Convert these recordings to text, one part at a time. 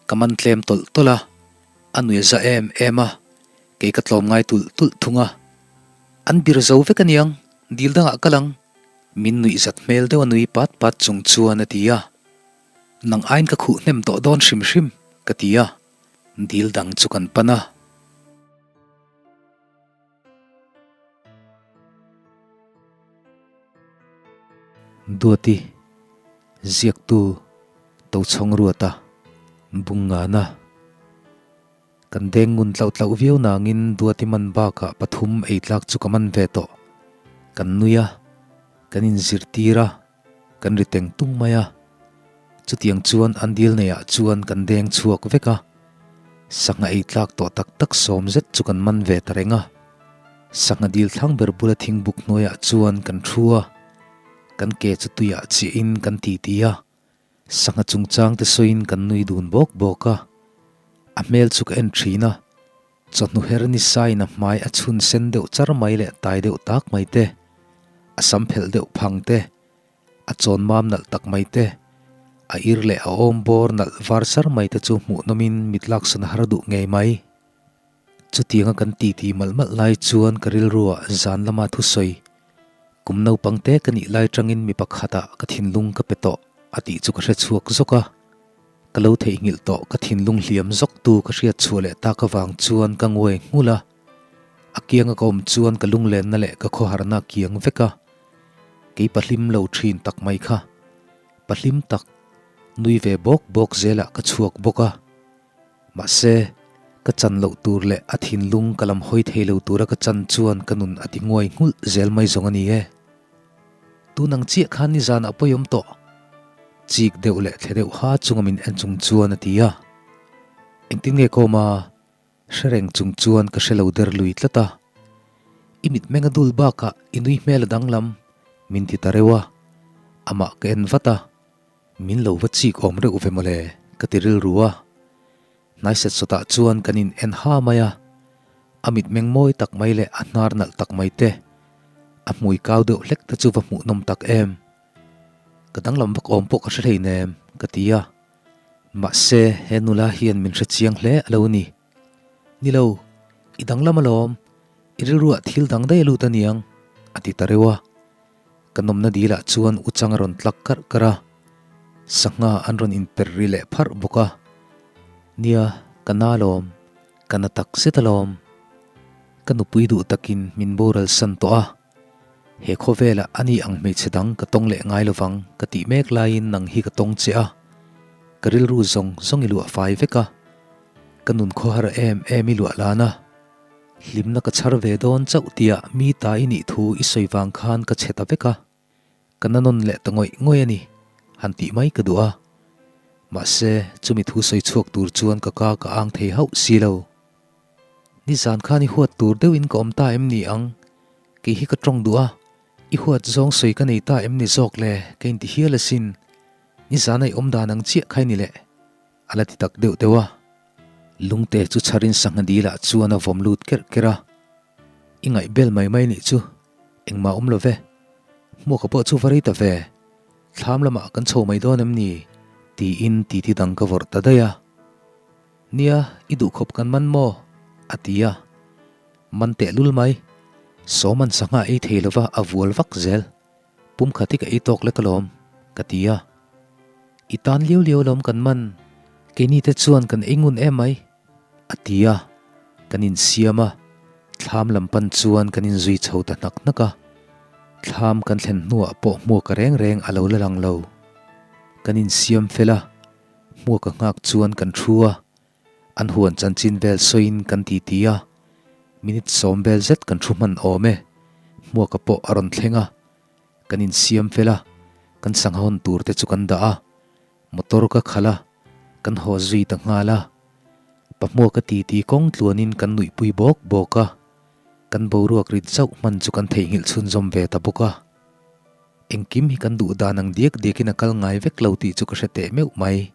Ka man tlem tawlh tawlh a, a nui a za em em a, kei ka tlawm ngai tulh tulh thung a. An bir zo vek aniang, dil dangah kal ang, min nuih zat hmel deuh a nui pat pat chung chuan a ti a. Nang aiin ka khuh hnem tawh dawn hrim hrim, ka ti a, dil dang chu kan pan a. Duati, Ziaktu, Tochhawng Ruata, Bungngana. Kan deng ngun tlauh tlauh viau nangin Duati man bakah pathum ei tlak chu ka man ve tawh. Kan nui a, kan inzirtir a, kan ri teng tung mai a. Chutiang chuan an dil neiah chuan kan deng chhuak vek a, sangha ei tlak tawh tak tak sawm zet chu kan man ve ta reng a. Sangha dil thlang ber bula thingbuk hnuaiah chuan kan thu a, kan ke chu tuiah chiahin kan titi a, sangha chungchang te sawiin kan nui dun bawk bawk a. A hmel chu ka en thin a, Chawhnu her ni sain a hmai a chhun sen deuh char mai leh tai deuh tak mai te, a sam phelh deuh phang te, a chawn mam nalh tak mai te, a ir leh a awm bawr nalh var sar mai te chu hmuh nawmin mit laksan a har duh ngei mai. Chutianga kan titi malh malh lai chuan ka rilruah zan lama thusawi kum naupang te ka nih lai tangin mi pakhatah ka thinlung ka pe tawh a tih chu ka hre chhuak zawk a. Ka lo theihnghilh tawh, ka thinlung hliam zawk tu ka hriat chhuah leh tak avang chuan ka nguai nghulh a. A kianga ka awm chuan ka lunglenna leh ka khawharna a kiang vek a. Kei pahlim lo thin tak mai kha. Pahlim tak, nui ve bawk bawk zelah ka chhuak bawk a. Mahse, ka chan loh tur leh a thinlung ka lam hawi thei lo tura ka chan chuan ka nun a ti nguai nghulh zel mai zawng a ni e. Tun ang chiah khan nizanah pawi awm tawh. Chik deuh leh thle deuh ha chunga min en chung chuan a ti a. Engtin nge ka awm a? Hre reng chung chuan ka hre lo der lui tlat a. I mitmeng a dul bakah i nui hmel a danglam, min ti ta reuh a. Amah ka en vat a, min lo va chik awm reuh ve mawle ka ti rilru a. Hnaiset sawtah chuan kan in en ha mai a, a mitmeng mawi tak mai leh a hnar nalh tak mai te, a hmui kau deuh hlek te chu va hmuhnawm tak em. Ka danglam vak awm pawh ka hre hleinem, ka ti a. Mahse, he nula hian min hre chiang hle a lo ni. Ni lo, i danglam alawm, i rilruah thil dang daih a lut aniang, a ti ta reuh a. Ka nawmna dilah chuan uchang a rawn tlak karh karh a, sangha an rawn inper ri leh pharh bawk a. Nia, ka na alawm, ka na tak zet alawm. Ka nupui duh takin min boral san tawh a. He khawvelah a ni ang hmeichhe dang ka tawng leh ngai lovang ka tih mek laiin nang hi ka tawng che a, ka rilru zawng zawng i luah fai vek a, ka nun khawhar em em i luah lan a, hlimna ka chhar ve dawn chauh tia mi ta i nih thu i sawi vang khan ka chhe ta vek a, ka na nawn leh ta ngawih ngawih a ni, han tih mai ka duh a. Mahse, chumi thu sawi chhuak tur chuan ka ka ka ang thei hauh si lo. Nizan khan i huat tur deuhin ka awm ta em ni ang? Kei hi ka tawng duh a, i huat zawng sawi ka nei ta em ni zawk le? Ka inti hial asin. Nizan a i awm dan ang chiah kha i ni le. A la ti tak deuh deuh a. Lungte chu chharin sangha dilah chuan a vawm lut kerh kerh a. I ngaih bel mai mai nih chu engmah awm lo ve. Hmuaka pawh chu va rei ta ve. Thlam lamah kan chho mai dawn em ni? Tiin titi dang ka vawrh ta daih a. Nia, i duh khawp kan man maw? a ti a. Man teh lul mai. Sawman sangha ei thei lova a vual vak zel. Pum khat hi ka ei tawk lek alawm, ka ti a. I tan liau liau alawm kan man. Keini te chuan kan ei ngun em mai, a ti a. Kan insiam a, thlam lam pan chuan kan inzui chho ta hnak hnak a. Thlam kan thlen hnuah pawh hmuaka reng reng a lo la lang lo. Kan insiam fel a. Hmuaka nghak chuan kan thu a, an huan chanchin vel sawiin kan titi a, minute sawm vel zet kan thu hman awm e. Hmuaka pawh a rawn thleng a, kan insiam fel a, kan sangha hawn tur te chu kan dah a, motor ka khalh a, kan haw zui ta nghal a. Pa Hmuaka titi kawng tluanin kan nuihpui bawk bawk a, kan boruak rit zauh hman chu kan theihnghilh chhunzawm ve ta bawk a. Engkim hi kan duh dan ang diak diakin a kal ngai vek lo tih chu ka hre teh meuh mai.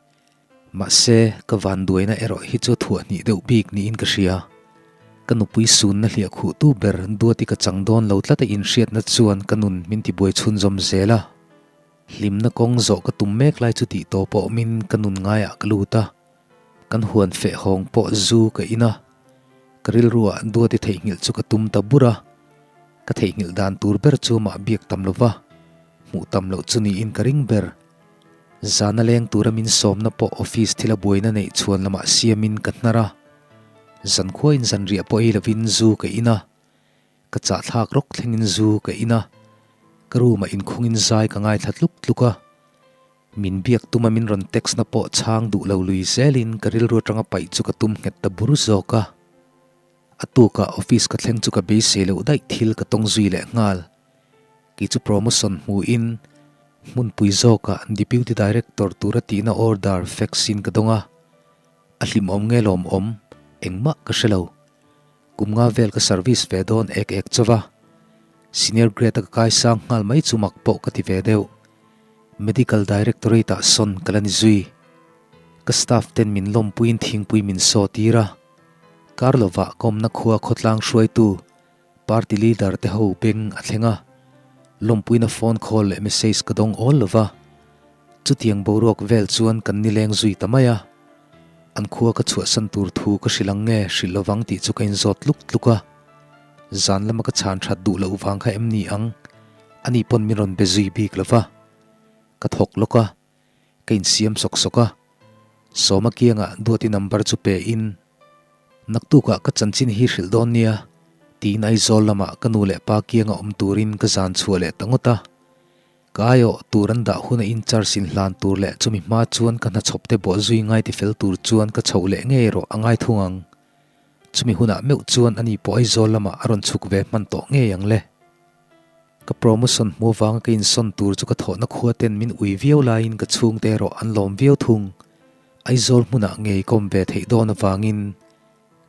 Mahse, ka vanduaina erawh hi chu thuah hnih deuh bik niin ka hria. Ka nupui sunna hliah khuhtu ber Duati ka chang dawn lo tlat a inhriatna chuan ka nun min tibuai chhunzawm zel a. Hlimna kawng zawh ka tum mek lai chu tih tawp a awmin ka nun ngaiah ka lut a. Kan huan feh hawng pawh zu ka in a, ka rilruah Duati theihnghilh chu ka tum ta bur a, ka theihnghilh dan tur ber chu mah biak tam lova hmuh tam loh chu niin ka ring ber. Zana leng tura min sawmna pawh office thila buaina neih chhuan lamah siamin ka hnar a, zankhuain zanriah pawh ei lovin zu ka in a, Ka chahthlak rawk thlengin zu ka in a, ka room ah inkhungin zai ka ngaithla tluk tluk a. Min biak tuma min rawn text na pawh chhang duh lo lui zelin ka rilru atanga paih chu ka tum nghet ta bur zawk a. A tukah office ka thleng chu ka beisei loh daih thil ka tawng zui leh nghal. Kei chu promotion hmuhin hmunpui zawkah Deputy Director tura tihna order fax in ka dawng a. A hlimawm nge lawmawm engmah ka hre lo. Kum nga vel ka service ve dawn ek ek chauh a, senior grade a ka kai sang nghal mai chu mak pawh ka ti ve deuh. Medical Directorate ah sawn ka la ni zui. Ka staff ten min lawmpuiin thingpui min saw tir a, kar lovah ka awmna khua khawtlang hruaitu party leader te ho beng a thleng a, lawmpuina phone call leh message ka dawng awl lova. Chutiang boruak vel chuan kan nileng zui ta mai a, an khua ka chhuahsan tur thu ka hrilh ang nge hrilh lovang tih chu ka inzawt tluk tluk a, zan lama ka chhan that duh loh vang kha em ni ang? Ani pawn min rawn be zui bik lo va, ka thawk lawk a, ka insiam sawk sawk a, Sawma kiangah Duati number chu pe in, Naktukah ka chanchin hi hrilh dawn nia, tiin Aizawl lamah ka nu leh pa kianga awm turin ka zan chhuah leh ta ngawt a. Ka aiawh tur an dah huna in charge in hlan tur leh chumi hma chuan ka hnachhawp te bawh zui ngai ti fel tur chuan ka chhoh leh ngei erawh a ngai thung ang. Chumi hunah meuh chuan ani pawh Aizawl lamah a rawn chhuk ve hman tawh ngei ang le. Ka promotion hmu avanga ka insawn tur chu ka thawhna khua ten min ui viau laiin ka chhungte erawh an lawm viau thung. Aizawl hmunah ngei ka awm ve theih dawn avangin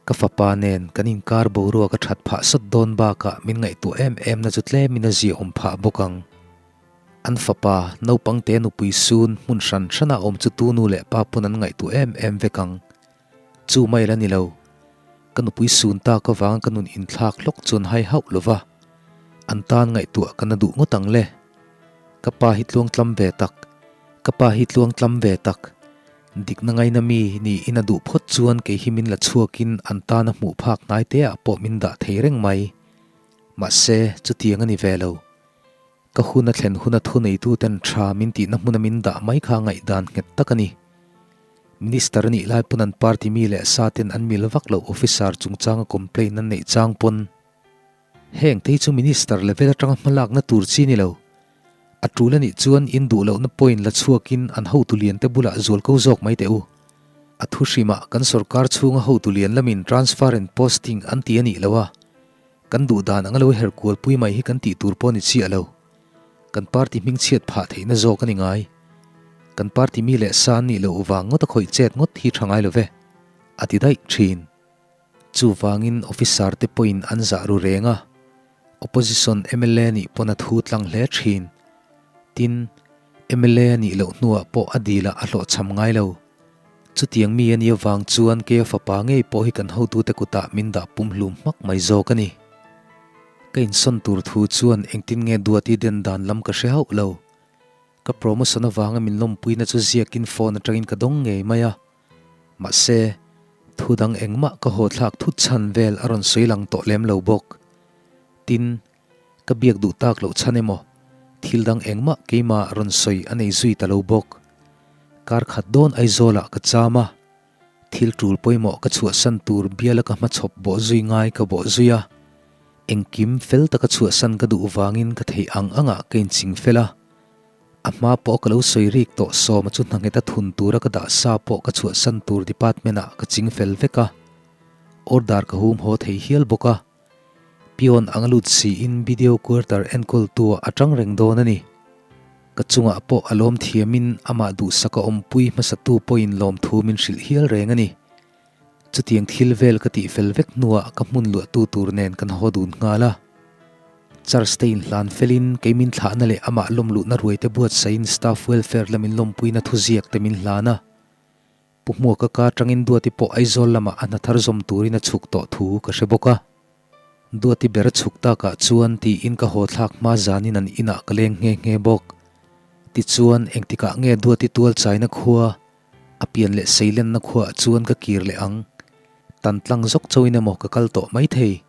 Ka fapa nen kan inkar boruak a that phah sawt dawn bakah min ngaihtuah em em na chu tlemin a ziahawm phah bawk ang. An fapa, naupangte nupui sun hmun hran hrana awm chu tu nu leh pa pawn an ngaihtuah em em vek ang. Chu mai la ni lo. Ka nupui sun tak avanga ka nun inthlak hlawk chuan hai hauh lo va, an tan ngaihtuah ka na duh ngawt ang le. Ka pa hi tluangtlam ve tak, ka pa hi tluangtlam ve tak. Dikna ngaina mi niin a duh phawt chuan kei hi min la chhuakin an tana hmuh phak hnai te ah pawh min dah thei reng mai. Mahse, chutiang a ni ve lo. Ka hun a thlen huna thuneitu ten tha min tihna hmuna min dah mai kha ngaihdan nghet tak a ni. Minister a nih lai pawn an party mi leh sa ten an mil vak loh officer chungchanga complaint an neih chang pawn heng te hi chu minister level atanga hmalakna tur chi ni lo. A tul a nih chuan in duh lohna point la chhuakin an hotu lian te bulah zual ko zawk mai teh u. A thu hrimah kan sorkar chhunga hotu lian lamin transfer and posting an ti a nih loh a, kan duh dan anga lo her kual pui mai hi kan tih tur pawh ni chiah lo. Kan party hming chhiat phah theihna zawk a ni ngai. Kan party mi leh sa an nih loh vang ngawt a khawih chet ngawt hi tha ngai lo ve, a ti daih thin. Chuvangin officer te pawhin an zah ru reng a, Opposition mla nih pawn a thu tlang hle thin. Tin, mla a nih loh hnuah pawh a dilah a hlawhchham ngai lo. Chutiang mi a nih avang chuan keia fapa ngei pawh hi kan hotute kutah min dah pumhlum hmak mai zawk a ni. Ka insawn tur thu chuan engtin nge Duati den dan lam ka hre hauh lo. Ka promotion avanga min lawmpuina chu ziakin phone atangin ka dawng ngei mai a. Mahse, thu dang engmah ka haw thlak thut chhan vel a rawn sawi lang tawh lem lo bawk. Tin, ka biak duh tak loh chhan emaw, thil dang engmah keimah rawn sawi a nei zui ta lo bawk. Kar khat dawn Aizawlah ka cham a, thil tul pawimawh ka chhuahsan tur biala ka hmachhawp bawh zui ngai ka bawh zui a, engkim fel taka chhuahsan ka duh vangin ka theih ang angah ka inching fel a. A hma pawh ka lo sawi rik tawh sawma chu hna nghet a thun tura ka dah sa pawh ka chhuahsan tur department ah ka ching fel vek a, order ka hum haw thei hial bawk a. Peon ang a lut siin video quarter enkawl tu ah a tang reng dawn a ni. Ka chungah pawh a lawm thiamin amah duhsak a awmpui hmasa tu pawhin lawmthu min hrilh hial reng a ni. Chutiang thil vel ka tih fel vek hnuah ka hmun luahtu tur nen kan haw dun nghal a. Church te inhlan felin kei min thlahna leh amah lawmluhna ruaite buatsaihin staff welfare lamin lawmpuina thuziak te min hlan a. Pu Hmuaka ka atangin Duati pawh Aizawl lamah a hna thar zawm turin a chhuk tawh thu ka hre bawk a. Duati ber a chhuk takah chuan tiin ka haw thlak hma zanin an inah ka leng nghe nghe bawk. Tichuan engtikah nge Duati tual chaina khua? A pian leh seilenna khuaah chuan ka kir leh ang. Tan tlang zawk chauhin emaw ka kal tawh maithei.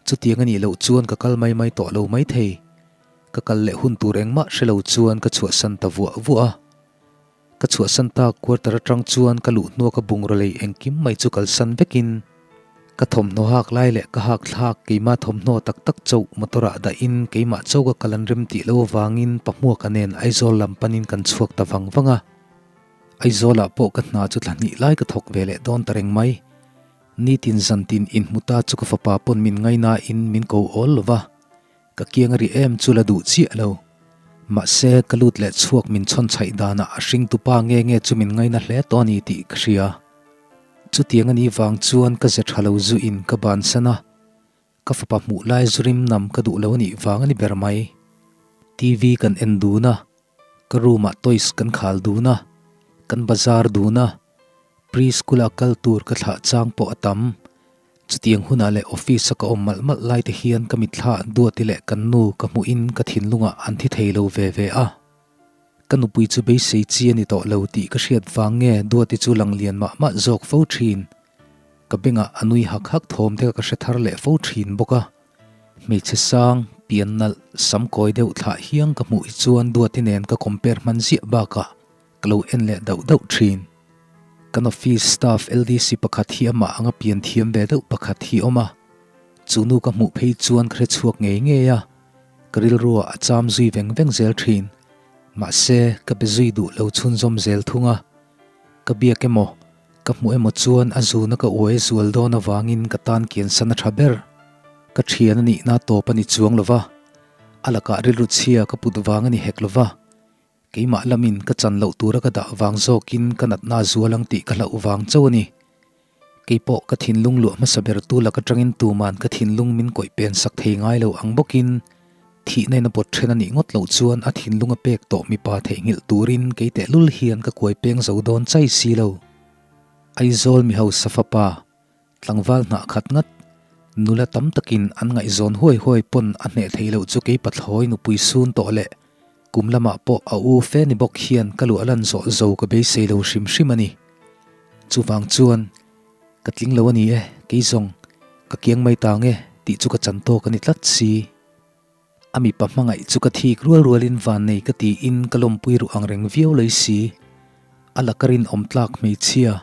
Chutiang a nih loh chuan ka kal mai mai tawh lo maithei. Ka kal leh hun tur engmah hre lo chuan ka chhuahsan ta vuah vuah a. Ka chhuahsan tak quarter atang chuan ka luh hnua ka bungraw lei engkim mai chu kalsan vekin ka thawmhnaw hak lai leh ka hak thlak keimah thawmhnaw tak tak chauh motor ah dahin keimah chauh ka kal an rem tih loh avangin Pahmuaka nen Aizawl lam panin kan chhuak ta vang vang a. Aizawl ah pawh ka hna chu thla hnih lai ka thawk ve leh dawn ta reng mai. Nitin zantin inhmu ta chu ka fapa pawn min ngainain min ko awl lo va. Ka kiang a ri em chu la duh chiah lo. Mahse, ka lut leh chhuak min chhawn chhaih danah a hringtu pa nge nge chu min ngaina hle tawh a ni tih ka hria. Chutiang a nih vang chuan ka ze tha lo zu in ka bansan a, ka fapa hmuh lai zu rim nam ka duh lo a nih vang a ni ber mai. TV kan en dun a, ka room ah toys kan khal dun a, kan bazar dun a, pre-school a kal tur ka thlah chang pawh a tam. Chutiang hunah leh office a ka awm malh malh lai te hian ka mitthla Duati leh kan nu ka hmuhin ka thinlungah an thi thei lo ve ve a. Ka nupui chu beisei chi a ni tawh lo tih ka hriat vang nge Duati chu lang lian mah mah zawk fo thin. Ka bengah a nui hak hak thawm te ka hre thar leh fo thin bawk a. Hmeichhe sang, pian nalh, sam kawi deuh thlah hiang ka hmuh hi chuan Duati nen ka compare hman ziah bakah Ka lo en leh dauh dauh thin. Kan office staff LDC pakhat hi amah anga pian thiam ve deuh pakhat hi awm a. Chu nu ka hmuh phei chuan ka hre chhuak ngei ngei a, ka rilruah a cham zui veng veng zel thin. Mahse, ka be zui duh lo chhunzawm zel thung a. Ka biak emaw, ka hmuh emaw chuan a zuna ka uai zual dawn avangin ka tan kiansan a tha ber. Ka thian a nihna tawp a ni chuang lo va, a lakah rilru chhia ka put vang a ni hek lo va. Keimah lamin ka chan loh tura ka dah vang zawkin ka natna zual ang tih ka hlauh vang chauh a ni. Keipawh ka thinlung luah hmasa ber tu lak atangin tuman ka thinlung min kawih pen sak thei ngai lo ang bawkin thihna in a pawt then a nih ngawt loh chuan a thinlung a pek tawh mipa theihnghilh turin kei tehlul hian ka kuai peng zo dawn chai si lo. Aizawl mi hausa fapa Tlangval hnah khat ngat, nula tam takin an ngaihzawn huai huai pawn a hneh theih loh chu kei pathlawi nupui sun tawh leh kum lamah pawh a u fe ni bawk hian ka luah lan zawh zo ka beisei lo hrim hrim a ni. Chuvang chuan, ka tling lo a ni e, kei zawng, ka kiang mai ta nge tih chu ka chan tawk a ni tlat si. A mipa hmangaih chu ka thik rual rualin vannei ka tiin ka lawmpui ruh ang reng viau lei si. A laka rinawm tlak hmeichhia,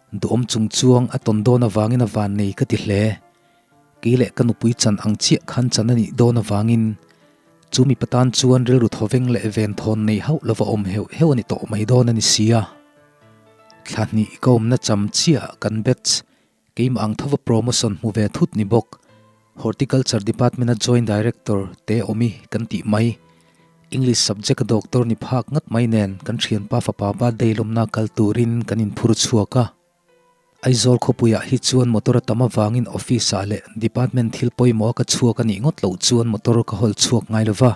duhawm chung chuang a tawn dawn avangin a vannei ka ti hle. Kei leh ka nupui chan ang chiah khan chan a nih dawn avangin chu mipa tan chuan rilru thawveng leh venthawn nei hauh lova awm heuh heuh a ni tawh mai dawn a ni sia. Thla hnih ka awmna cham chiah kan batch Keimah ang thova promotion hmu ve thut ni bawk. Horticulture Department-a Joint Director te awmi kan tih mai. English subject-a doctor ni phak ngat mai nen kan thianpa fapa birthday lawmna kal turin kan inphur chhuak a. Aizawl khawpuiah hi chuan motor a tam avangin office-ah leh department thil pawimawh a ka chhuak a nih ngawt loh chuan motor ka hawl chhuak ngai lova.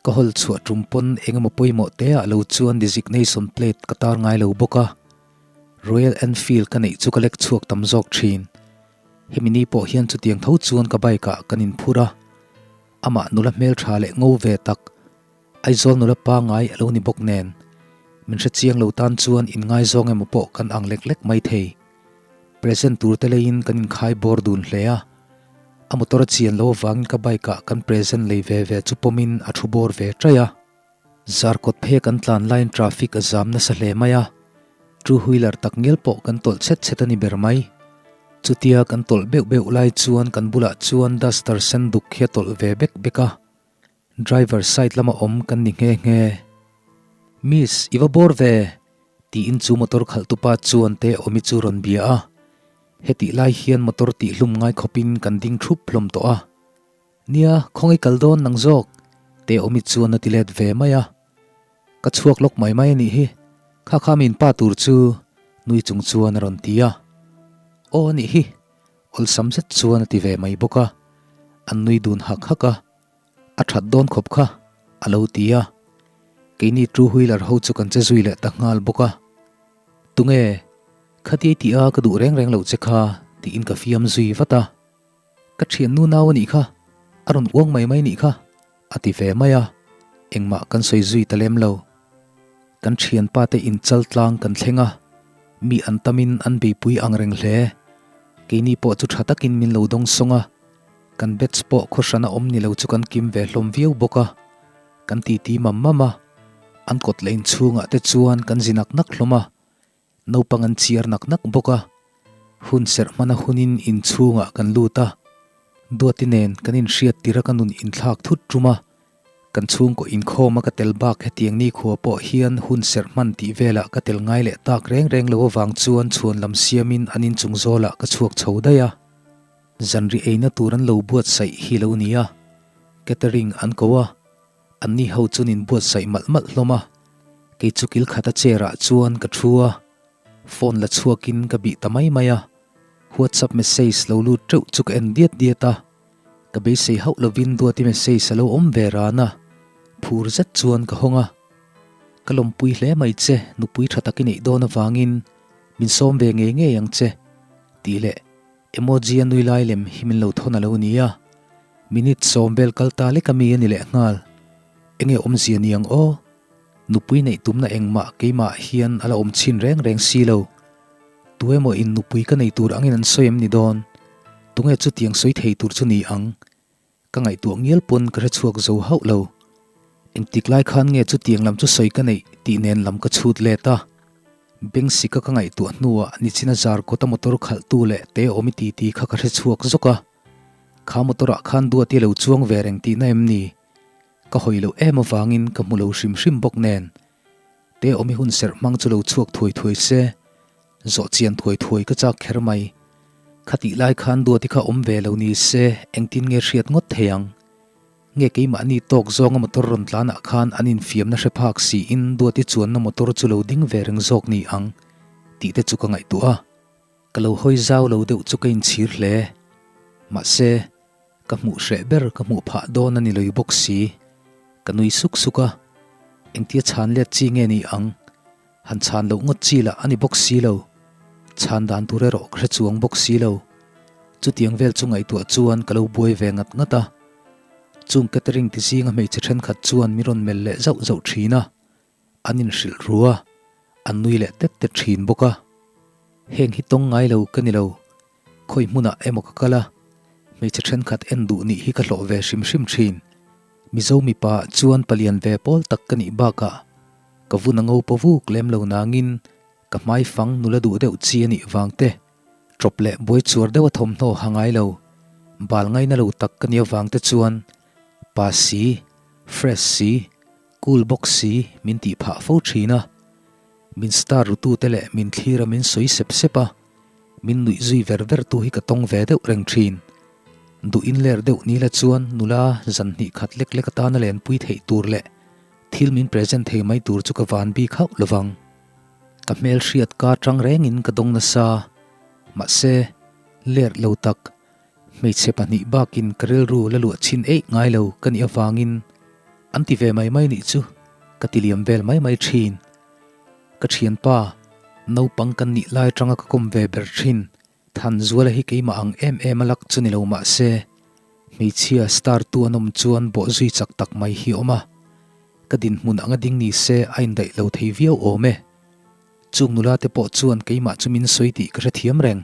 Ka hawl chhuah tum pawn engemaw pawimawh te ah lo chuan designation plate ka tar ngai lo bawk a, Royal Enfield ka neih chu ka lek chhuak tam zawk thin. Hemi ni pawh hian chutiang tho chuan ka bike ah kan inphur a, amah nula hmeltha leh ngo ve tak, Aizawl nula pangai a lo ni bawk nen, min hrechiang lo tan chuan inngaizawng emaw pawh kan ang lek lek mai thei. Present tur te leiin kan inkhai bawr dun hle a, a motor a chian lo avangin ka bike ah kan present lei ve ve chu pawmin a thu bawr ve ṭaih a. Zarkawt phei kan tlan laiin traffic a zam nasa hle mai a, two wheeler tak ngial pawh kan tawlh chhet chhet a ni ber mai. Chutia kan tawlh beuh beuh lai chuan kan bulah chuan duster sen duk hi a tawlh ve bek bek a, Driver side lama awm kan ni nghe nghe. Miss, i va bawr ve? tiin chu motor khalhtupa chuan te awmi chu rawn bia a. Hetih lai hian motor tihhlum ngai khawpin kan ding thup hlawm tawh a. Nia, khawngi kal dawn nang zawk? te awmi chuan a ti let ve mai a. Ka chhuak lawk mai mai a nih hi, kha kha min pa tur chu nui chung chuan a rawn ti a. Aw a nih hi, awlsam zet chuan a ti ve mai bawk a. An nui dun hak hak a. A that dawn khawp kha, a lo ti a. Keini two wheeler ho chu kan che zui leh ta nghal bawk a. Tunge, khatiai tih a ka duh reng reng loh che kha, tiin ka fiam zui vat a. Ka thiannu nau a nih kha, a rawn uang mai mai nih kha, a ti ve mai a. Engmah kan sawi zui ta lem lo. Kan thianpa te inchal tlang kan thleng a. Mi an tamin an beipui ang reng hle. Keini pawh chu tha takin min lo dawng sawng a, kan batch pawh khaw hrana awm ni lo chu kan kim ve hlawm viau bawk a. Kan titi mam mam a, an kawt leh inchhungah te chuan kan zi nak nak hlawm a, naupang an chiar nak nak bawk a. Hun serh hmana hunin inchhungah kan lut a, Duati nen kan inhriat tir a ka nun inthlak thut tum a, kan chhungkaw inkhawm a ka tel bak hetiang nikhua pawh hian hun serh hman tih velah ka tel ngai leh tak reng reng lo avang chuan chhuan lam siamin an inchung zawlah ka chhuak chho daih a. Zanri eina tur an lo buatsaih hi lo ni a, catering an ko a, anni ho chuan in buatsaih malh malh hlawm a, kei chu kil khata chair ah chuan ka thu a, phone la chhuakin ka bih ta mai mai a, whatsapp message lo lut teuh chu ka en diat diat a, ka beisei hauh lovin Duati message a lo awm ve ran a, phur zet chuan ka hawng a, ka lawmpui hle mai che nupui tha tak i neih dawn avangin min sawm ve ngei ngei ang che tih leh Emoji a nui lai lem hi min lo thawn a lo ni a, minute sawm vel kal ta lek a mi a ni leh nghal. Enge awmzia ni ang aw? Nupui neih tumna engmah keimah hian a la awm chhin reng reng si lo. Tu emaw in nupui ka nei tur angin an sawi em ni dawn? Tunge chutiang sawi thei tur chu ni ang? Ka ngaihtuah ngial pawn ka hre chhuak zo hauh lo. Engtik lai khan nge chutiang lam chu sawi ka neih tih nen lam ka chhut let a. Beng sika ka ngaihtuah hnuah nichina zar kawta motor khalhtu leh te awm i titi kha ka hre chhuak zawk a. Kha motor ah khan Duati lo chuang ve reng tihna em ni? Ka hawi loh em avangin ka hmu lo hrim hrim bawk nen. Te awm i hun serh hmang chu lo chhuak thuai thuai se. Zawh chian thuai thuai ka chak kher mai. Khatih lai khan Duati kha awm ve lo ni se engtin nge hriat ngawt thei ang? Nge keimahni tawk zawnga motor rawn tlanah khan an infiamna hre phak siin Duati chuanna motor chu lo ding ve reng zawk ni ang tih te chu ka ngaihtuah a. Ka lo hawi zau lo deuh chu ka inchhir hle. Mahse, ka hmuh hreh ber ka hmuh phah dawn a ni loi bawk si. Ka nui suk suk a, engtia chhan let chi nge ni ang? Han chhan loh ngawt chi lah a ni bawk si lo. Chhan dan tur erawh ka hre chuang bawk si lo. Chutiang vel chu ngaihtuah chuan ka lo buai ve ngat ngat a. Chung catering ti zinga hmeichhe thenkhat chuan min rawn melh leh zauh zauh thin a. An inhrilh ru a, an nui leh tet tet thin bawk a. Heng hi tawng ngai lo ka ni lo. Khawi hmunah emaw ka kal a, hmeichhe thenkhat en duh nih hi ka hlawh ve hrim hrim thin. Mizo mipa chuan palian ve pawl tak ka nih bakah ka vun a ngo paw vuk lem lo nangin ka hmai fang nula duh deuh chi a nih vang te, ṭawp leh buai chuar deuh a thawmhnaw ha ngai lo, bal ngaina lo tak ka nih avang te chuan pa si, fresh si, cool bawk si min tih phah fo thin a. Min star rutute leh min thlir a min sawi sep sep a. Min nuih zui ver ver tu hi ka tawng ve deuh reng thin. Duh in ler deuh ni la chuan nula zan hnih khat lek lek atana lenpui theih tur leh thil min present thei mai tur chu ka van bik hauh lovang. Ka hmel hriat ka tang rengin ka dawng nasa. Mahse, ler lo tak, hmeichhe pahnih bakin ka rilru la luah chhin eih ngai lo ka nih avangin an ti ve mai mai nih chu ka ti liam vel mai mai thin. Ka thianpa, naupang kan nih lai atanga ka kawm ve ber thin, Thanzuala hi keimah ang em em a lak chu ni lo mah se, hmeichhia star tu an awm chuan bawhzui chak tak mai hi awm a, ka dinhmun anga ding ni se a indaih lo thei viau awm e. Chung nula te pawh chuan keimah chu min sawi tih ka hrethiam reng.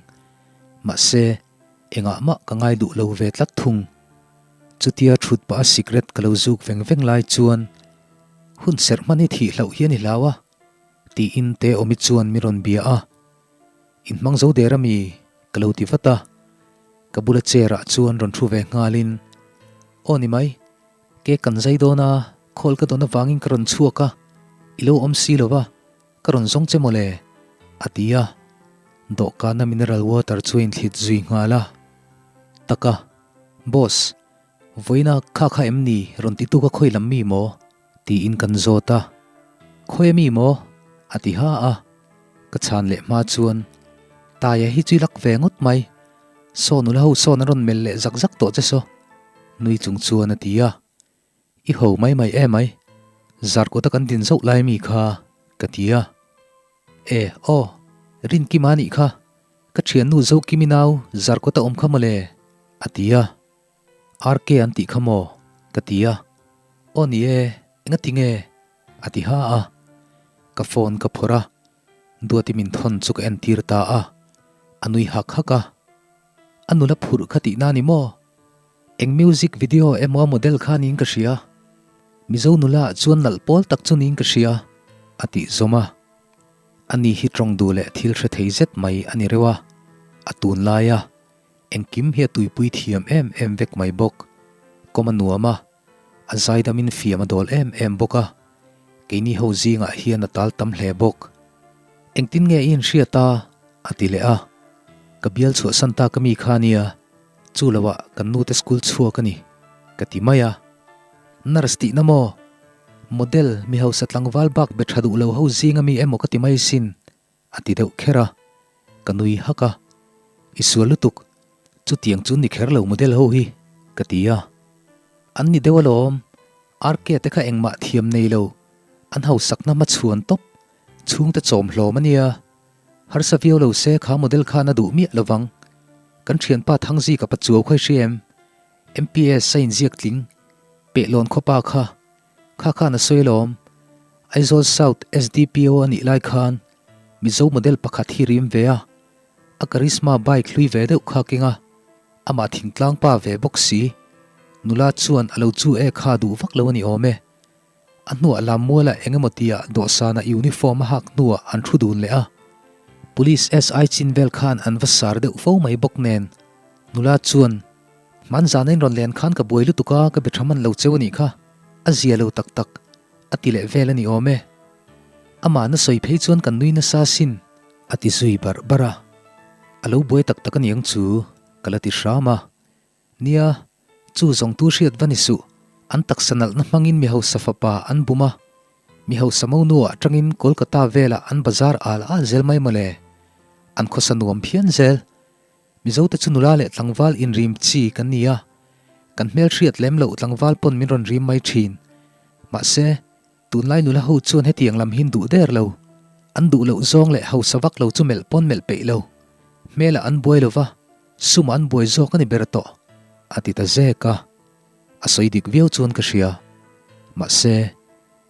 Mahse, engah mah ka ngai duh lo ve tlat thung. Chutia thut pah a sikret ka lo zuk veng veng lai chuan hun serh hman hi thih hlauh hian i hlau a, tiin te awmi chuan mi rawn bia a. In hmang zo der ami? ka lo ti vat a. Ka bula chair ah chuan rawn thu ve nghalin, Aw ni mai, ke kan zai dawn a, call ka dawn avangin ka rawn chhuak a, i lo awm si lo va, ka rawn zawng che mawle, a ti a. Dawhkana mineral water chu a inthlit zui nghal a. Taka. Boss, vawiina kha kha em ni rawn ti tu ka khawi lam mi maw? tiin kan zawt a. Khawi a mi maw? a ti ha a. Ka chhan leh hma chuan, Taia hi chu i lak ve ngawt mai. Saw nula ho sawn a rawn melh leh zak zak tawh che saw, nui chung chuan a ti a. I ho mai mai em ai, zarkawta kan din zauh lai mi kha, ka ti a. E, aw, Rinkima nih kha, ka thiannu Zokimi nau zarkawta awm kha mawle, a ti a. RK an tih kha maw? ka ti a. Aw ni e, enga ti nge? a ti ha a. Ka phone ka phawrh a. Duati min thawn chu ka entir ta a, a nui hak hak a. A nula phurh kha tihna ni maw? Eng music video emaw a model kha niin ka hria. Mizo nula ah chuan nalh pawl tak chu niin ka hria, a tih zawm a. Ani hi tawng duh leh thil hre thei zet mai a ni reuh a, a tunlai a engkim hi a tuipui thiam em em vek mai bawk. Kawm a nuam a, a zaidamin fiam a dawl em em bawk a, keini ho zingah hian a tal tam hle bawk. Engtin nge i inhriat a? a ti leh a. Ka bial chhuahsan tak ami kha nia, chu loah kan nute school chhuak a ni, ka ti mai a. Nurse tihna maw? Model, mi hausa tlangval bak be tha duh lo ho zing ami emaw ka ti mai sin, a ti deuh kher a. Ka nui hak a, I sual lutuk, chutiang chu ni kher lo model ho hi, ka ti a. An ni deuh alawm, RK te kha engmah thiam nei lo, an hausakna hmachhuan tawp, chhungte chawm hlawm a nia. Harsa viau lo se kha model khan a duh miah lovang. Kan thianpa Thangzika Pachuau kha i hria em? MPS a inziak tling, pehlawn khawpa kha. Kha khan a sawi alawm. Aizawl South SDPO a nih lai khan Mizo model pakhat hi rim ve a, a Karizma bike hlui ve deuh kha keng a, amah thingtlang pa ve bawk si. Nula chuan a lo chu e kha duh vak lo a ni awm e. A hnuah Lammuala eng emaw tia dawhsana uniform a hak hnuah an thu dun leh a. Police SI chin vel khan an va sar deuh fo mai bawk nen. Nula chuan, Hmanzana in rawn len khan ka buai lutuk a, ka be tha man lo cheu a nih kha. A zia lo tak tak, a ti leh vel a ni awm e. Amah na sawi phei chuan kan nui nasa sin, a ti zui barh barh a. A lo buai tak tak a niang chu, ka la ti hram a. Nia, chu zawng tu hriat va ni suh. An taksa nalhna hmangin mi hausa fapa an bum a, mi hausa mo nuah atangin Kolkata velah an bazar al al zel mai mawle. An khawsa nuam phian zel. Mizote chu nula leh tlangval inrim chi kan ni a, kan hmel hriat lem loh tlangval pawn min rawn rim mai thin. Mahse, tunlai nula ho chuan hetiang lam hin duh der lo. An duh loh zawng leh hausa vak lo chu melh pawn melh peih lo. Hmelah an buai lo va. Sum an buai zawk a ni ber tawh, a ti ta zek a. A sawi dik viau chuan ka hria. Mahse,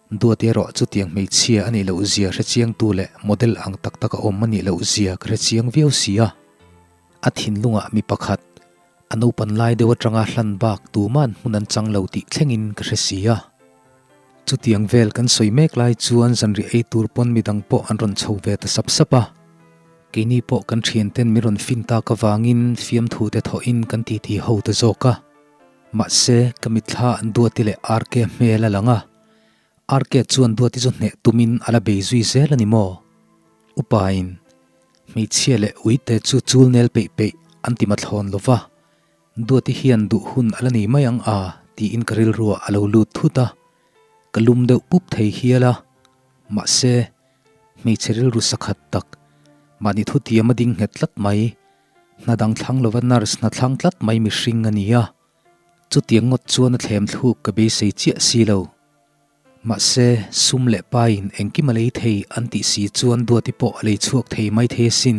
Duati erawh chutiang hmeichhia a nih loh zia hre chiangtu leh model ang tak tak a awm a nih loh zia ka hre chiang viau si a. A thinlungah mi pakhat, a naupan lai deuh atanga hlan bak tuman hmun an chang lo tih thlengin ka hre si a. Chutiang vel kan sawi mek lai chuan zanriah ei tur pawn midang pawh an rawn chho ve ta sap sap a. Keini pawh kan thianten min rawn fin tak avangin fiamthu te thawhin kan titi ho ta zawk a. Mahse, ka mitthla an Duati leh RK hmel a lang a. RK chuan Duati chu hneh tumin a la bei zui zel a ni maw? Upain, Hmeichhia leh uite chu chul nel peih peih an ti mathlawn lo va, Duati hian duh hun a la nei mai ang a tiin ka rilruah a lo lut thut a. Ka lum deuh pup thei hial a. Mahse, Hmeichhe rilru sakhat tak, mahni thutiam a ding nghet tlat mai, hna dang thlang lova nurse hna thlang tlat mai mihring a ni a, chutiang ngawt chuan a thlem thluk ka beisei chiah si lo. Mahse, sum leh paiin engkim a lei thei an tih si chuan Duati pawh a lei chhuak thei mai thei asin.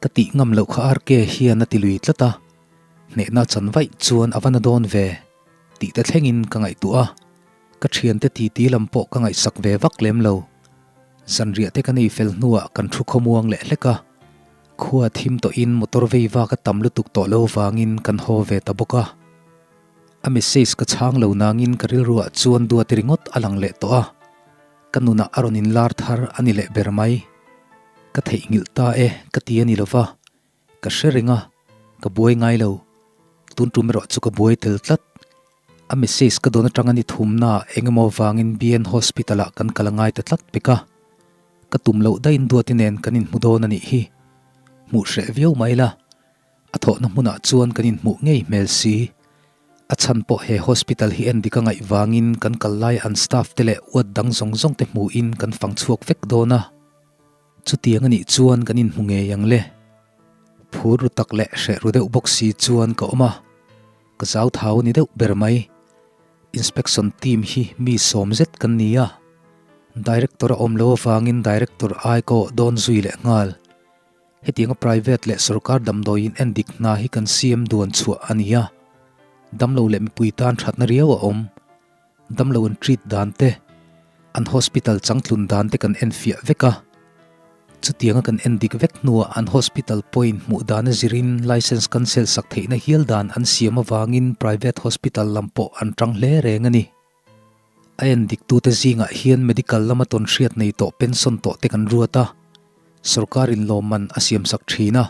Ka tih ngam loh kha RK hian a ti lui tlat a, hnehna chan vaih chuan a va na dawn ve tih te thlengin ka ngaihtuah a. Ka thiante titi lam pawh ka ngaihsak ve vak lem lo. Zanriah te ka nei fel hnuah kan thu khawmuang leh hlek a. Khua thim tawhin motor vei vak a tam lutuk tawh lo vangin kan haw ve ta bawk a. A message ka chhang lo nangin ka rilruah chuan duati ringawt a lang leh tawh a. Ka nunah a rawn inlar thar a ni leh ber mai. Ka theihnghilh ta e ka ti a ni lova. Ka hre reng a, ka buai ngai lo. Tun tum erawh chu ka buai tel tlat. A message ka dawn atanga ni thumna eng emaw vangin BN Hospital ah kan kal a ngai ta tlat pek a. Ka tum loh daihin Duati nen kan inhmu dawn a nih hi. Hmuh hreh viau mai la. A thawhna hmunah chuan kan inhmuh ngei hmel si. A chhan pawh he hospital hi en dik a ngaih vangin kan kal lai an staff te leh uat dang zawng zawng te hmuhin kan fang chhuak vek dawn a. Chutiang a nih chuan kan inhmu ngei ang le. Phur ru tak leh hreh ru deuh bawk si chuan ka awm a. Ka zau thau a ni deuh ber mai. Inspection team hi mi sawm zet kan ni a. Director a awm lo avangin Director ai ka awh dawn zui leh nghal. Hetianga private leh sorkar damdawiin en dik hna hi kan siam duan chhuah a ni a. Damlo leh mipui tan thatna riau a awm. Damlo an treat dan te, an hospital changtlun dan te kan enfiah vek a. Chutianga kan en dik vek hnuah an hospital pawhin hmuh dan a zirin licence cancel sak theihna hial dan an siam avangin private hospital lam pawh an tang hle reng a ni. A en diktute zingah hian medical lama tawn hriat nei tawh pension tawh te kan ruat a, sorkarin lawmman a siamsak thin a,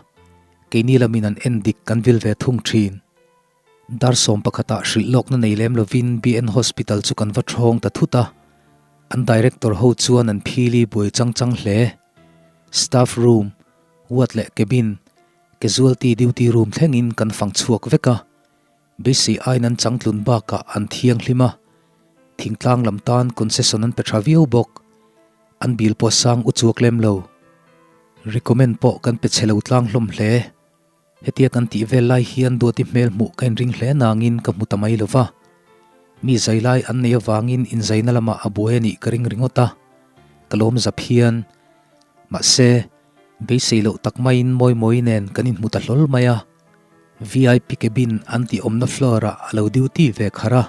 keini lamin an en dik kan vil ve thung thin. Dar 11ah hrilh lawkna nei lem lovin BN Hospital chu kan va thawng ta thut a, an director ho chuan an phili buai chang chang hle. Staff room, ward leh cabin, casualty duty room thlengin kan fang chhuak vek a, beisei aiin an changtlun bakah an thianghlim a, thingtlang lam tan concession an pe tha viau bawk. An bill pawh sang u chuak lem lo. Recommend pawh kan pe chhe lo tlang hlawm hle. Hetia kan tih vel lai hian Duati hmel hmuh ka inring hle nangin ka hmu ta mai lo va. Mi zai lai an nei avangin inzaina lamah a buai a nih ka ring ringawt a, ka lawm zap hian. Mahse, beisei loh tak maiin Mawimawi nen kan inhmu ta hlawl mai a. VIP cabin an tih awmna floor ah a lo duty ve kharh a,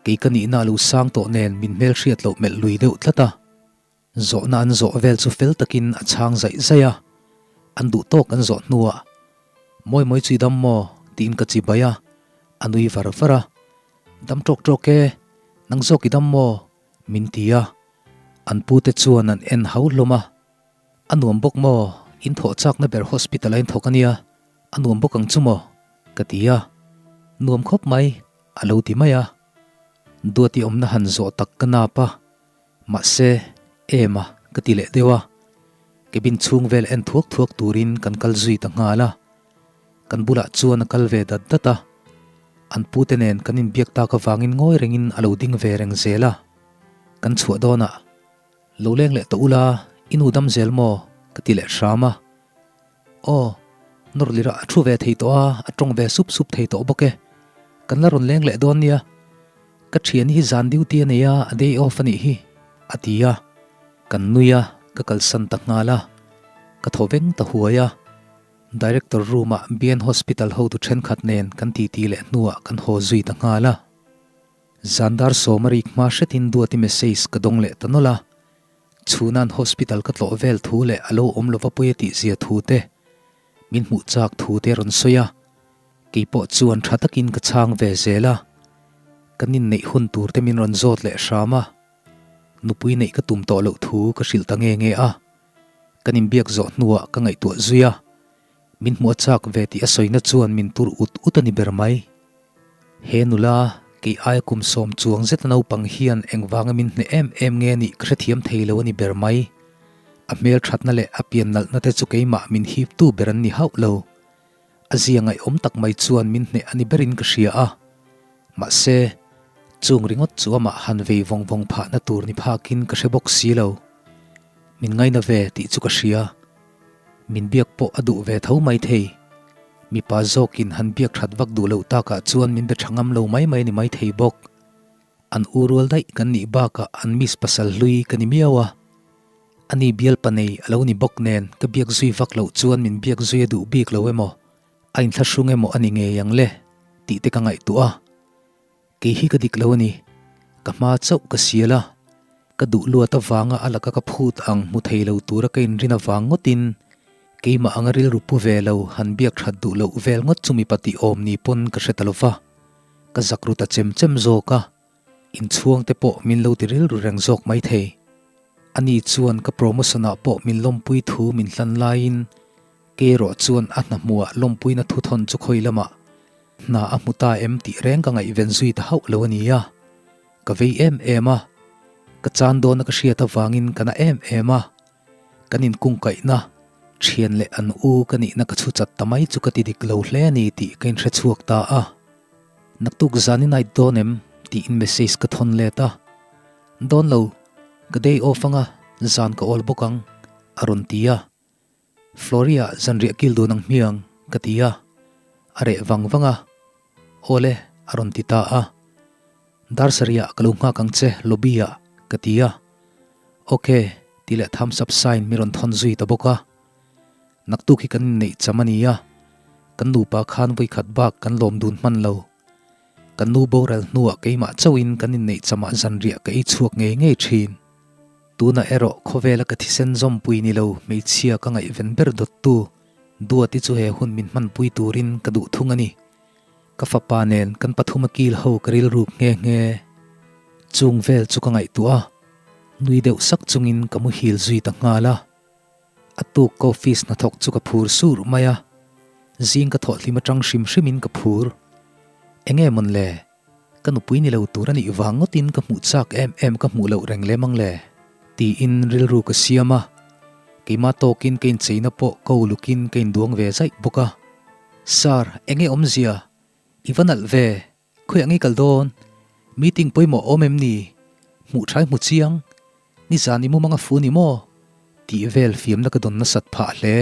kei ka nihna a lo sang tawh nen min hmelhriat loh melh lui deuh tlat a. Zawhna an zawh vel chu fel takin a chhang zaih zaih a, an duh tawk an zawh hnuah, Mawi mawi chu i dam maw? tiin ka chi bai a, a nui var var a, Dam tawk tawk e, nang zawk i dam maw? min ti a, an pute chuan an en hau hlawm a, A nuam bawk maw? In thawh chakna ber hospital a in thawk a nia, a nuam bawk ang chu maw? ka ti a, Nuam khawp mai, a lo ti mai a, Duati awmna han zawh tak ka nap a, Mahse, em a, ka ti leh deuh a. Cabin chhung vel en thuak thuak turin kan kal zui ta nghal a. Kan bulah chuan a kal ve dat dat a. An pute nen kan inbiak tak avangin ngawi rengin a lo ding ve reng zel a. Kan chhuah dawnah, Lo leng leh tawh ula, i nu dam zel maw? ka ti leh hram a. Aw, nawrlirah a thu ve thei tawh a, a tawng ve sup sup thei tawh bawk e. Kan la rawn leng leh dawn nia. Ka thian hi zan duty a nei a, a day off a nih hi, a ti a. Kan nui a, ka kalsan ta nghal a. Ka thaw veng ta huai a. Director room-ah BN Hospital hotu thenkhat nen kan titi leh hnuah kan haw zui ta nghal a. Zan dar 10 a rik hma hretin Duati message ka dawng leh ta nawlh a. Chhuna'n hospital ka tlawh vel thu leh a lo awm lova pawi a tihzia thu te, min hmuh chak thu te a rawn sawi a, kei pawh chuan tha takin ka chhang ve zel a, kan inneih hun tur te min rawn zawt leh hram a, nupui neih ka tum tawh loh thu ka hrilh ta nge nge a, kan inbiak zawh hnuah ka ngaihtuah zui a, min hmuh a chak ve tih a sawina chuan min tur ut ut a ni ber mai. He nula, kei aia kum 10 chuang zeta naupang hian engvanga min hneh em em nge nih ka hrethiam thei lo a ni ber mai. A hmel thatna leh a pian nalhna te chu keimah min hiptu ber an ni hauh lo. A zia ngaihawm tak mai chuan min hneh a ni berin ka hria a. Mahse, chung ringawt chu amah han vei vawng vawng phahna tur ni phakin ka hre bawk si lo. Min ngaina ve tih chu ka hria. Min biak pawh a duh ve tho mai thei. Mipa zawkin han biak that vak duh loh takah chuan min be tha ngam lo mai mai ni mai thei bawk. An u rual daih kan nih bakah an miss pasal hlui ka ni miau a. Ani bial pa nei a lo ni bawk nen ka biak zui vak loh chuan min biak zui a duh bik lo emaw, a inthlahrung emaw a ni ngei ang le tih te ka ngaihtuah a. Kei hi ka dik lo a ni. Ka hma chauh ka sial a, ka duh luat avanga a laka ka phut ang hmu thei lo tura ka inrin avang ngawtin keimah anga rilru pu ve lo han biak that duh loh vel ngawt chu mipa tih awm ni pawn ka hre ta lo va, ka zak ru ta chem chem zawk a, inchhuang te pawh min lo ti rilru reng zawk maithei. Ani chuan ka promotion ah pawh min lawmpui thu min hlan laiin Kei erawh chuan a hna hmuhah lawmpuina thuthawn chu khawi lamah hna a hmu ta em tih reng ka ngaihven zui ta hauh lo a ni a. Ka vei em em a, ka chan dawna ka hriat avangin ka na em em a. Kan inkungkaihna, thian leh an u ka nihna ka chhu chat ta mai chu ka ti dik lo hle a ni tih ka inhre chhuak ta a. Naktuk zan i night dawn em? tiin message ka thawn let a. Dawn lo, ka day off anga zan ka awl bawk ang, a rawn ti a. Floria zanriah kil dun ang hmiang ka ti a, a reh vang vang a, Awle a rawn ti ta a, Dar sarihah ka lo nghak ang che lobby ah ka ti a, Ok tih leh thumbs up sign mi rawn thawn zui ta bawk a, Naktuk hi kan inneih cham a ni a, kan nupa khan vawikhat bak kan lawm dun hman lo, kan nu boral hnuah keimah chauhin kan inneih chamah zanriah ka ei chhuak ngei ngei thin. Tunah erawh khawvela ka thisen zawmpui ni lo hmeichhia ka ngaihven ber dawttu Duati chu he hun min hmanpui turin ka duh thung a ni. Ka fapa nen kan pathuma kil ho ka rilruk nghe nghe. Chung vel chu ka ngaihtuah a, nui deuh sak chungin ka muhil zui ta nghal a. A tuk ka office hnathawk chu ka phur sur mai a, zing ka thawh hlim atang hrim hrimin ka phur. Enge mawn le? Ka nupui ni lo tur a nih vang ngawtin ka hmuh chak em em ka hmuh loh reng lem ang le? Tiin rilru ka siam a, keimah tawkin ka incheina pawh ko lukin ka induang ve zaih bawk a. Sir, enge awmzia? I va nalh ve? Khawiah ngei kal dawn? Meeting pawimawh awm em ni? Hmuh thai hmu chiang? Nizan i mumang a fu ni maw? Tih vel fiamna ka dawn nasat phah hle.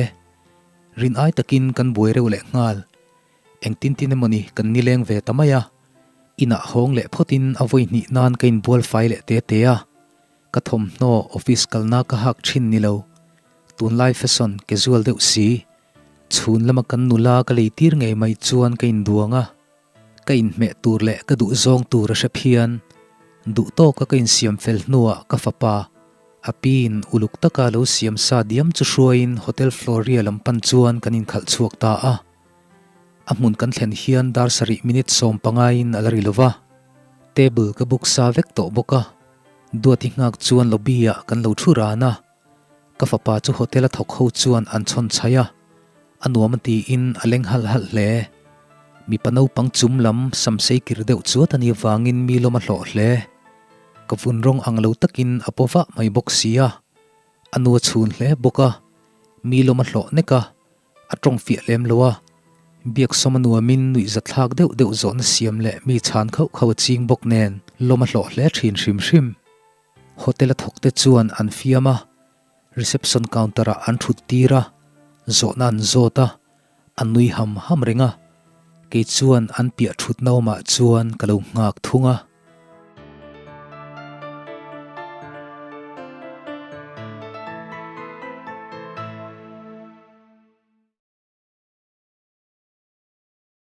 Rin ai takin kan buai reuh leh nghal. Engtin tin emawni kan nileng ve ta mai a. Inah hawng leh phawtin a vawi hnih nan ka inbual fai leh te te a. Ka thawmhnaw office kalna ka hak thin ni lo. Tunlai fashion casual deuh si. Chhun lama kan nula ka lei tir ngei mai chuan ka induang a. Ka inhmeh tur leh ka duh zawng tur a hre phian. Duh tawka ka insiam fel hnuah ka fapa, a piin uluk taka lo siam sa diam chu hruaiin Hotel Floria lam pan chuan kan inkhalh chhuak ta a. A hmun kan thlen hian dar sarih minute 15 in a la ri lova. Table ka book sa vek tawh bawk a. Duati nghak chuan lobby ah kan lo thu ran a. Ka fapa chu hotel a thawk ho chuan an chhawn chhaih a, a nuam a tiin a leng halh halh hle. Mipa naupang chum lam samsei kir deuh chuat a nih avangin mi lawm a hlawh hle. Ka vun rawng ang lo takin a paw vah mai bawk si a, a nu a chhun hle bawk a, mi lawm a hlawh nek a, a tawng fiah lem lo a, biaksawm a nuamin nuihzathlak deuh deuh zawhna siam leh mi chhan khauh khauh a ching bawk nen lawm a hlawh hle thin hrim hrim. Hotel a thawk te chuan an fiam a, reception counter ah an thut tir a, zawhna an zawt a, an nui ham ham reng a, kei chuan an piah thut na awmah chuan ka lo nghak thung a.